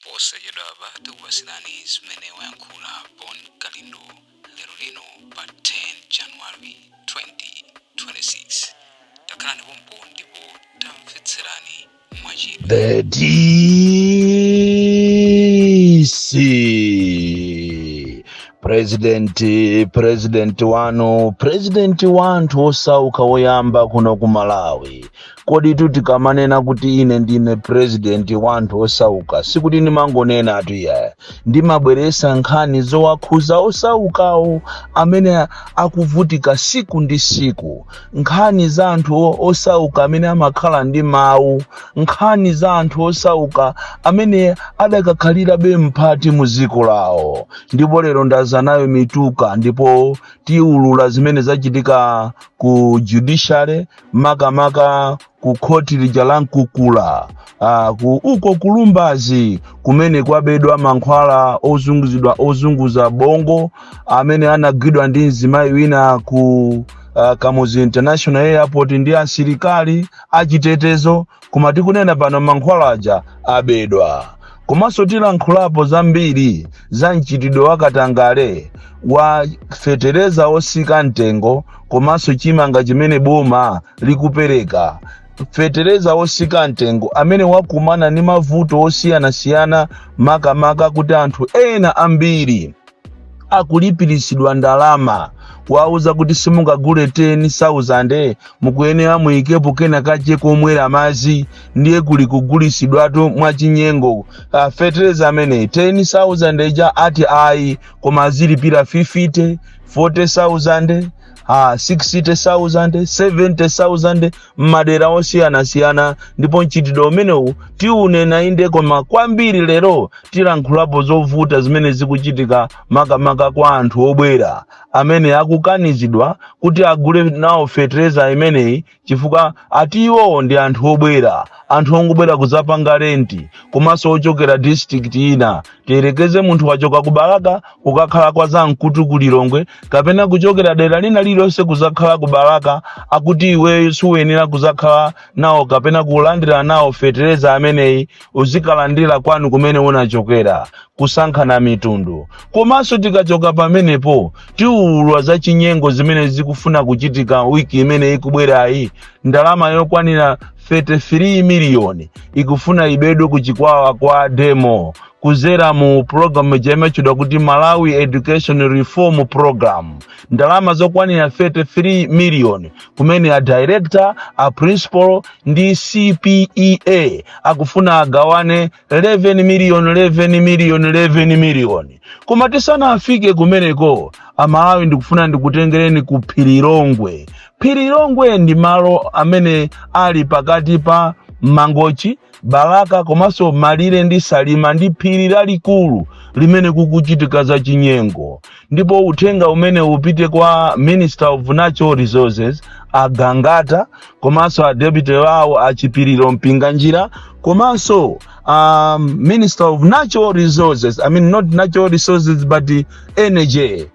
Posachedwapa tikupatsirani zimene wayankhula Bon Kalindo lero lino pa 10 January 2026. Takhalani pompo ndipo tamvetserani mwachidwi. The DC President, President wanu, President wanthu osauka woyamba kuno ku Malawi. Kodi tikamanena kuti ine ndine president wanthu osauka, sikuti ndimangonena atu iyayi, ndimabweresa nkhani zowakhuza osaukawo amene akuvutika siku ndi siku, nkhani za anthu osauka amene amakhala ndi mawu, nkhani za anthu osauka amene adakakhalirabe mphati mu dziko lawo. Ndipo lero ndaza nayo mituka, ndipo tiulula zimene zachitika ku judiciary, makamaka ku khoti lija la Mkukula, uko kulumbazi kumene kwabedwa mankhwala ozunguzidwa, ozunguza bongo, amene anagwidwa ndi mzimayi wina ku Kamuzu International Airport ndi asilikali achitetezo. Koma tikunena pano mankhwala aja abedwa. Komanso tilankhulapo zambiri za mchitidwe wa katangale wa fetereza osika mtengo komanso chimanga chimene boma likupereka. Fetereza osika mtengo amene wakumana ndi mavuto osiyanasiyana, makamaka kuti anthu ena ambiri akulipiritsidwa ndalama, kuwauza kuti simungagule 10,000, mukuyenera muyikepo kena kache komwera madzi. Ndiye kuli kugulisidwatu mwachinyengo. Fetereza amene 10,000 ija ati ayi, koma azilipira 50, 40,000, 60,000, 70,000 m'madera osiyanasiyana. Ndipo mchitidwe umenewu tiunena inde, koma kwambiri lero tilankhulapo zovuta zimene zikuchitika makamaka kwa anthu obwera amene akukanizidwa kuti agule nawo fetereza imeneyi, chifukwa ati iwowo ndi anthu obwera, anthu ongobwera kudzapanga renti, komanso ochokera district ina. Tiyerekeze munthu wachoka ku Balaka kukakhala kwa Zamkutu ku Lilongwe, kapena kuchokera dera lina lililonse kuzakhala ku Balaka, akuti iweyo suyenera kuzakhala nawo kapena kulandira nawo fetereza ameneyi, uzikalandira kwanu kumene unachokera, kusankhana mitundu. Komanso tikachoka pamenepo tiulula za chinyengo zimene zikufuna kuchitika wiki imene ikubwerayi. Ndalama yokwanira 33 miliyoni ikufuna ibedwe kuchikwawa kwa demo kuzera mu program imatchedwa kuti Malawi Education Reform Program. Ndalama zokwanira 33 miliyoni kumene a director, a principal ndi CPEA akufuna agawane 11 million, 11 million, 11 million. Koma tisanafike kumeneko, Amalawi, ndikufuna ndikutengereni ku Phirilongwe. Phirilongwe ndi malo amene ali pakati pa Mangochi, Balaka komanso malire ndi Salima. Ndi phiri lalikulu limene kukuchitika za chinyengo. Ndipo uthenga umene upite kwa Minister of Natural Resources Agangata, komanso a deputy wawo Achipiriro Mpinganjira, komanso Minister of Natural Resources, I mean, not natural resources but the energy,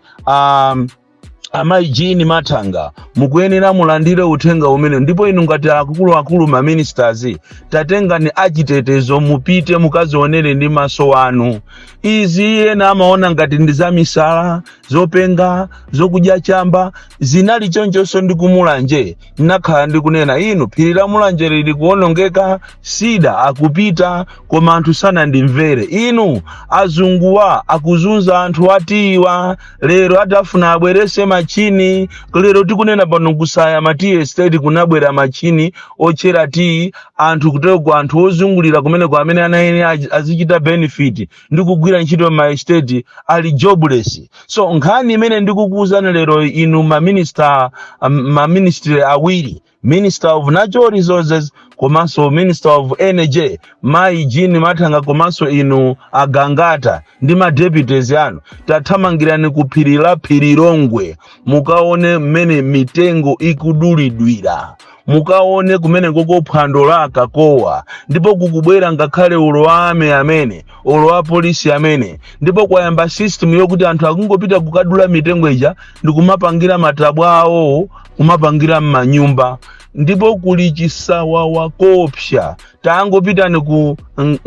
amayi Jean Mathanga, mukuyenera mulandire uthenga umene. Ndipo inu ngati akuluakulu, ma ministers, tatengani achitetezo mupite mukazionere ndi maso anu. Izi ena amaona ngati ndi za misala, zopenga, zokudya chamba. Zinali chonchonso ndi kumulanje. Nakhala ndikunena inu, phiri la Mulanje lili kuwonongeka, sida akupita, koma anthu sanandimvere. Inu, azunguwa akuzunza anthu atiwa, lero atafuna abwerese machini. Lero tikunena pano kusaya ma tea estate kunabwera machini ochera tea. Anthu kuteko, anthu ozungulira kumeneko amene anayenera azichita benefit ndi kugwira ntchito ma estate ali jobless. So nkhani imene ndikukuwuzani lero, inu ma minister, ma ministry awiri, Minister of Natural Resources komanso Minister of Energy mayi Jean Mathanga, komanso inu Agangata ndi ma deputies anu, tathamangirani ku phiri la Phirilongwe mukaone mmene mitengo ikudulidwira, mukaone kumene koko phwando la kakowa. Ndipo kukubwera ngakhale ulo ame amene ulo a polisi amene. Ndipo kwayamba system yokuti anthu akungopita kukadula mitengo ija ndikumapangira matabwa awo. Kumapangira m'manyumba, ndipo kuli chisawawa koopsa. Tangopitani ku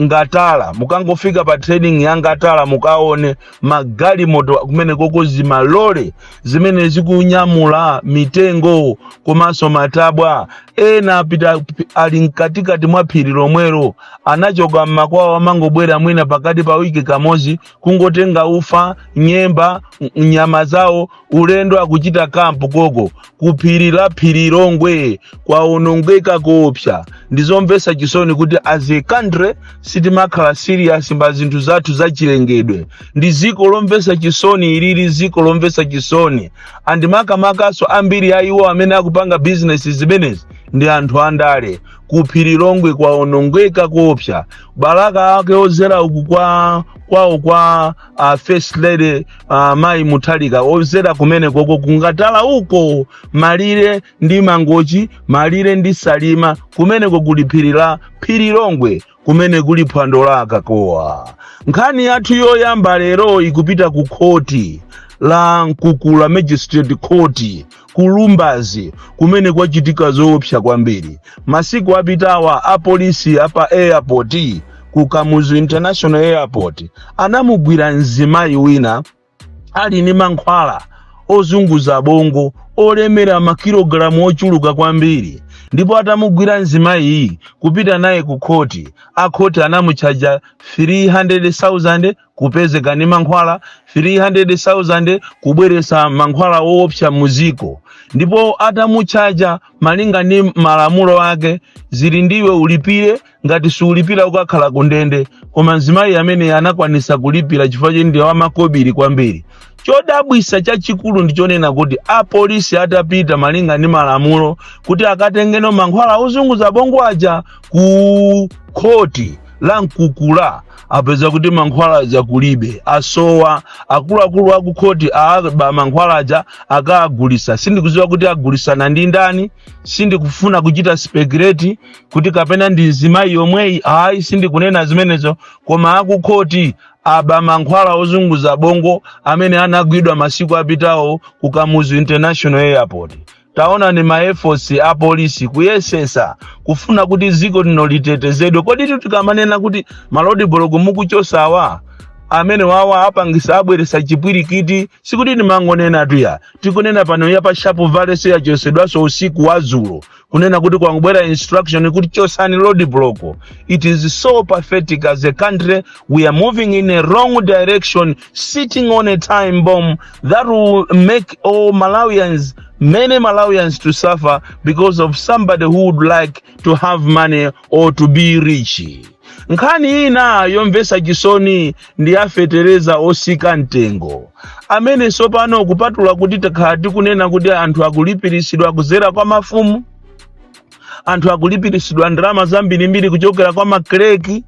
Ngatala, mukangofika pa trading ya Ngatala, mukaone magalimoto kumene koko, zimalole zimene zikunyamula mitengo komanso matabwa. Ena apita ali mkatikati mwa phiri lomwelo, anachoka mmakwawo, amangobwera mwina pakati pa wiki kamodzi kungotenga ufa, nyemba, nyama zawo, ulendo akuchita camp koko ku phiri la Phirilongwe. Kwaonongeka koopsa. Ndizomvetsa chisoni kuti as a country sitimakhala serious pa zinthu zathu zachilengedwe. Ndi ziko lomvetsa chisoni ilili, ziko lomvetsa chisoni. And makamakaso ambiri a iwo amene akupanga bizinesi zimenezi ndi anthu andale. Ku Phirilongwe kwaonongeka koopsa. Balaka ake ozera uku kwa kwawo kwa First Lady, Mayi Muthalika, ozera kumene koko kungatala uko, malire ndi Mangochi, malire ndi Salima, kumeneko kuli phiri la Phirilongwe, kumene kuli phwando la akakowa. Nkhani yathu yoyamba lero ikupita ku khoti la Mkukula Magistrate Court ku Lumbazi, kumene kwachitika zoopsa kwambiri. Masiku apitawa apolisi apa airport, ku Kamuzu International Airport, anamugwira mzimayi wina ali ndi mankhwala ozunguza bongo olemera makilogalamu ochuluka kwambiri. Ndipo atamugwira mzimayiyi kupita naye ku khoti, akhoti anamutchaja 300,000 kupezeka ndi mankhwala, 300,000 kubweresa mankhwala woopsa muziko. Ndipo atamutchaja, malinga ndi malamulo ake, zili ndiwe ulipire. Ngati siulipira ukakhala ku ndende. Koma mzimayi amene anakwanisa kulipira chifukwa choti ndi wamakobiri kwambiri. Chodabwisa chachikulu ndi chonena kuti apolisi atapita malinga ndi malamulo kuti akatengeno mankhwala ozunguza bongo aja ku khoti la Mkukula, apeza kuti mankhwala aja kulibe, asowa. Akuluakulu aku khoti aba mankhwala aja, akaagulisa. Sindikudziwa kuti agulisana ndi ndani. Sindikufuna kuchita speculate kuti kapena ndi mzimayi yomweyi, ayi, sindikunena zimenezo. Koma akukhoti aba mankhwala ozunguza bongo amene anagwidwa masiku apitawo ku Kamuzu International Airport. Taona ni ma efforts a polisi kuyesesa kufuna kuti dziko lino litetezedwe. Kodi tikamanena kuti ma roadblock mukuchosawa amene wawa apangisa, abweresa chipwirikiti, sikuti timangonena tuya. Tikunena pano ya pa Sharp Valley so yachosedwanso usiku wa dzulo, kunena kuti kwangobwera instruction kuti chosani road block. It is so pathetic. As a country we are moving in a wrong direction, sitting on a time bomb that will make all Malawians, many Malawians, to suffer because of somebody who would like to have money or to be rich. Nkhani ina yomvetsa chisoni ndi afetereza osika mtengo amene sopano, kupatula kuti takhala tikunena kuti anthu akulipiritsidwa kuzera kwa mafumu, anthu akulipiritsidwa ndalama zambirimbiri kuchokera kwa makleki,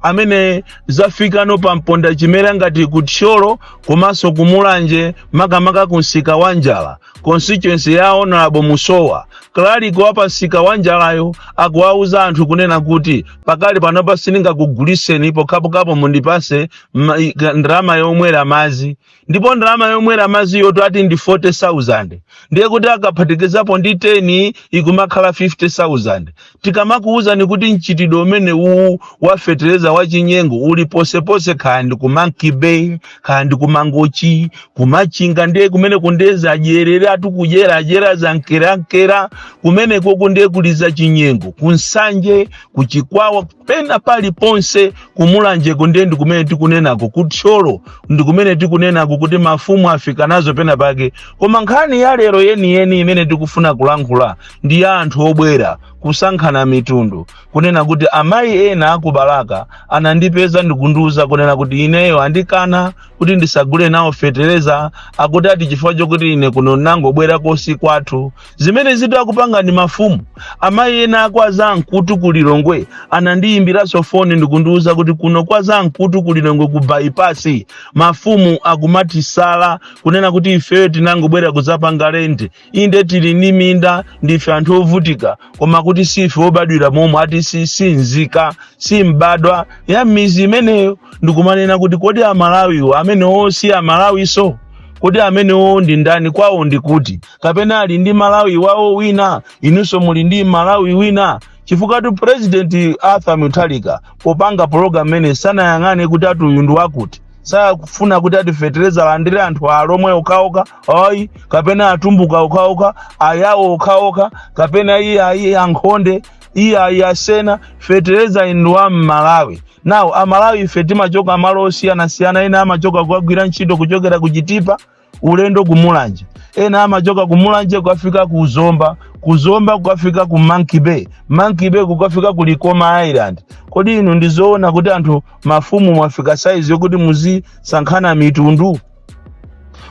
amene zafikano pa mponda chimera ngati kuThyolo komanso kuMulanje, makamaka ku msika wa Njala, constituency ya Honorable Musowa. Clerk wa pa msika wa Njalayo akuwauza anthu kunena kuti pakali panopa sindingakuguliseni pokhapokhapo mundipase ndalama yomwera madzi. Ndipo ndalama yomwera madzi yoto ati ndi 40,000, ndiye kuti akaphatikizapo ndi 10 ikumakhala 50,000. Tikamakuwuzani kuti mchitidwe umene uwu wafetereza wachinyengo uli posepose, kaya ndi ku Monkey Bay, kaya ndi ku Mangochi, kuMachinga, ndiye kumene kundeza adyerere atukudyera adyera zankerankera kumeneko, ndiye kuliza chinyengo kuNsanje, kuChikwawa, pena paliponse. KuMulanjeko ndiye ndi kumene tikunenako, kuThyolo ndi kumene tikunenako kuti mafumu afika nazo pena pake. Koma nkhani ya lero yeniyeni imene tikufuna kulankhula ndi ya anthu obwera kusankhana mitundu, kunena kuti amayi ena akuBalaka anandipeza ndikundiuza kunena kuti ineyo andikana kuti ndisagule nawo fetereza, akuti ati chifukwa chokuti ine kuno nangobwera kosi kwathu. Zimene zitu akupanga ndi mafumu. Amayi ena akwa Zamkutu ku Lilongwe anandiyimbiranso foni ndikundiuza kuti kuno kwa Zamkutu ku Lilongwe ku bypass mafumu akumatisala, kunena kuti ifeyo tinangobwera kudzapanga rent. Inde, tili ndi minda, ndife anthu ovutika, koma kuti sife obadwira momwe, ati si nzika, si mbadwa ya mizi imeneyo. Ndikumanena kuti kodi Amalawiwo amene osi Amalawiso? Kodi Kodi amenewo ndi ndani? Kwawo ndi kuti? Kapena ali ndi Malawi wawo wina, inunso muli ndi Malawi wina? Chifukwa tu President Arthur Mutharika popanga program imene sanayang'ane kuti ati uyu ndi wakuti, sakufuna kuti ati fetereza alandire anthu Alomwe okhaokha, ayi, kapena Atumbuka okhaokha, Ayawo okhaokha, kapena iye ayi Ankhonde, iye ayi Asena. Fetereza ndi wa Mmalawi. Nawo Amalawi ife timachoka malo osiyanasiyana. Ena amachoka kukagwira ntchito kuchokera ku Chitipa ulendo ku Mulanje, ena amachoka ku Mulanje kukafika ku Zomba, ku Zomba kukafika ku Monkey Bay, Monkey Bay kukafika ku Likoma Island. Kodi inu ndizoona kuti anthu mafumu mwafika saizi yokuti muzisankhana mitundu,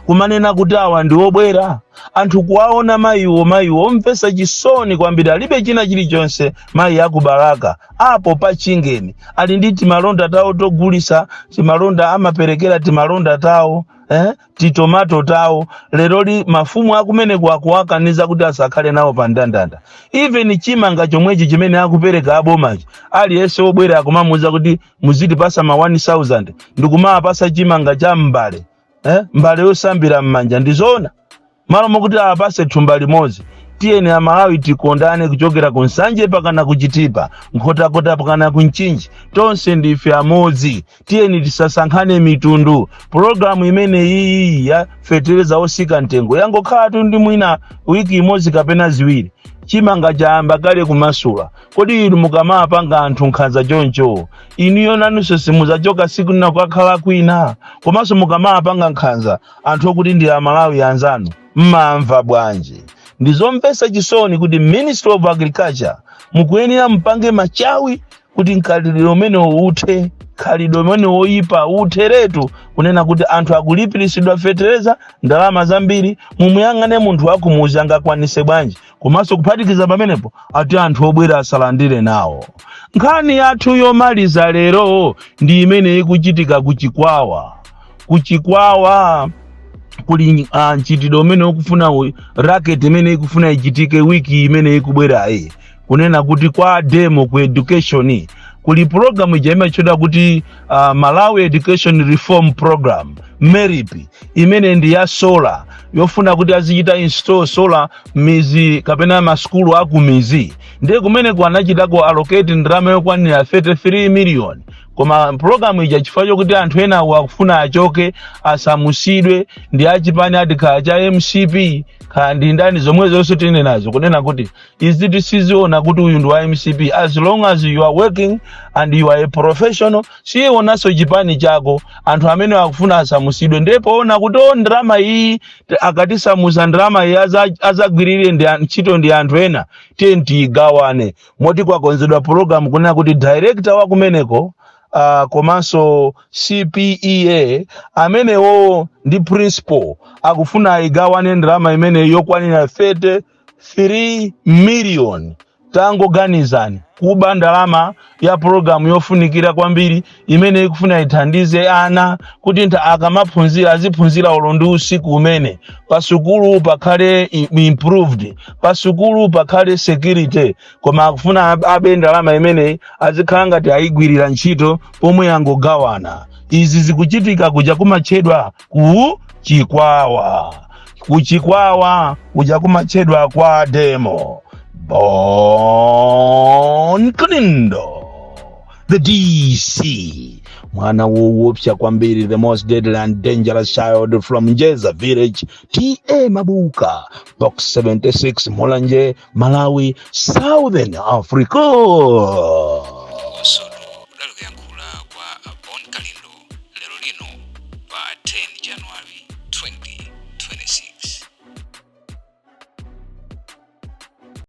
kumanena kuti awa ndi obwera? Anthu kuwaona mayiwo, mayiwo omvetsa chisoni kwambiri, alibe china chilichonse. Mayi akubalaka apo pa Chingeni ali ndi timalonda tawo togulisa, timalonda amaperekera timalonda tawo, titomato tawo. Leroli mafumu akumeneko akuwakaniza kuti asakhale nawo pa ndandanda. Even chimanga chomwechi chimene akupereka abomachi, aliyense wobwera akumamuuza kuti muzitipasa ma 1000, ndikumawapasa chimanga cha mbale, mbale yosambira m'manja. Ndizoona? Malo mokuti awapase thumba limodzi. Tiyeni Amalawi tikondane, kuchokera ku Nsanje pakana ku Chitipa, Nkhotakota pakana ku Mchinji, tonse ndife amodzi. Tiyeni tisasankhane mitundu. Pologalamu imene iyi ya fetereza osika mtengo yangokhalatu ndi mwina wiki imodzi kapena 2, chimanga chayamba kale kumasula. Kodi inu mukamapanga anthu nkhanza choncho, inuyo nanunso simuzachoka siku lina kukakhala kwina? Komanso mukamapanga nkhanza anthu okuti ndi Amalawi anzanu, mmamva bwanji? Ndizomvetsa chisoni kuti Ministry of Agriculture mukuyenera mpange machawi kuti mkhalidwe umene uthe, khalidwe umene woyipa utheretu, kunena kuti anthu akulipiritsidwa fetereza ndalama zambiri. Mumuyang'ane munthu wakumuzi angakwanise bwanji? Komanso kuphatikiza pamenepo, ati anthu obwera asalandire nawo. Nkhani yathu yomaliza lero ndi imene ikuchitika kuchikwawa. Kuchikwawa kuli mchitidwe umene ukufuna racket imene ikufuna ichitike wiki imene ikubwerayi, kunena kuti kwa demo ku education kuli program ija imatchedwa kuti Malawi Education Reform Program, MERIP, imene ndi ya solar, yofuna kuti azichita install solar mizi kapena masukulu akumizi. Ndiye kumene anachitako allocate ndalama yokwanira 33 million, koma program ija, chifukwa chokuti anthu ena akufuna achoke, asamusidwe, ndi achipani ati khala cha MCP, khala ndi ndani, zomwe zonse tine nazo kunena kuti izi tisiziona kuti uyu ndi wa MCP. As long as you are working and you are a professional, siyionanso chipani chako. Anthu amene akufuna asamusidwe, ndipo ona kuti o ndalama iyi akatisamusa, ndalama iyi azagwirire ndi ntchito ndi anthu ena, tiye tiyigawane. Moti kwakonzedwa program kunena kuti director wa kumeneko komanso CPEA amenewo ndi principal akufuna ayigawane ndalama imene yokwanira 33 million. Tangoganizani, kuba ndalama ya pologalamu yofunikira kwambiri imene ikufuna ithandize ana kuti akamaphunzira aziphunzira olo ndi usiku umene, pasukulu pakhale improved, pasukulu pakhale security, koma akufuna abe ndalama imene azikhala ngati ayigwirira ntchito pomwe yangogawana. Izi zikuchitika kuja kumatchedwa ku Chikwawa, kuchikwawa kuja kumatchedwa kwa demo. Bon Kalindo, the DC, mwana woopsa kwambiri, the most deadly and dangerous child from Njeza village, TA Mabuka, Box 76, Mulanje, Malawi, Southern Africa.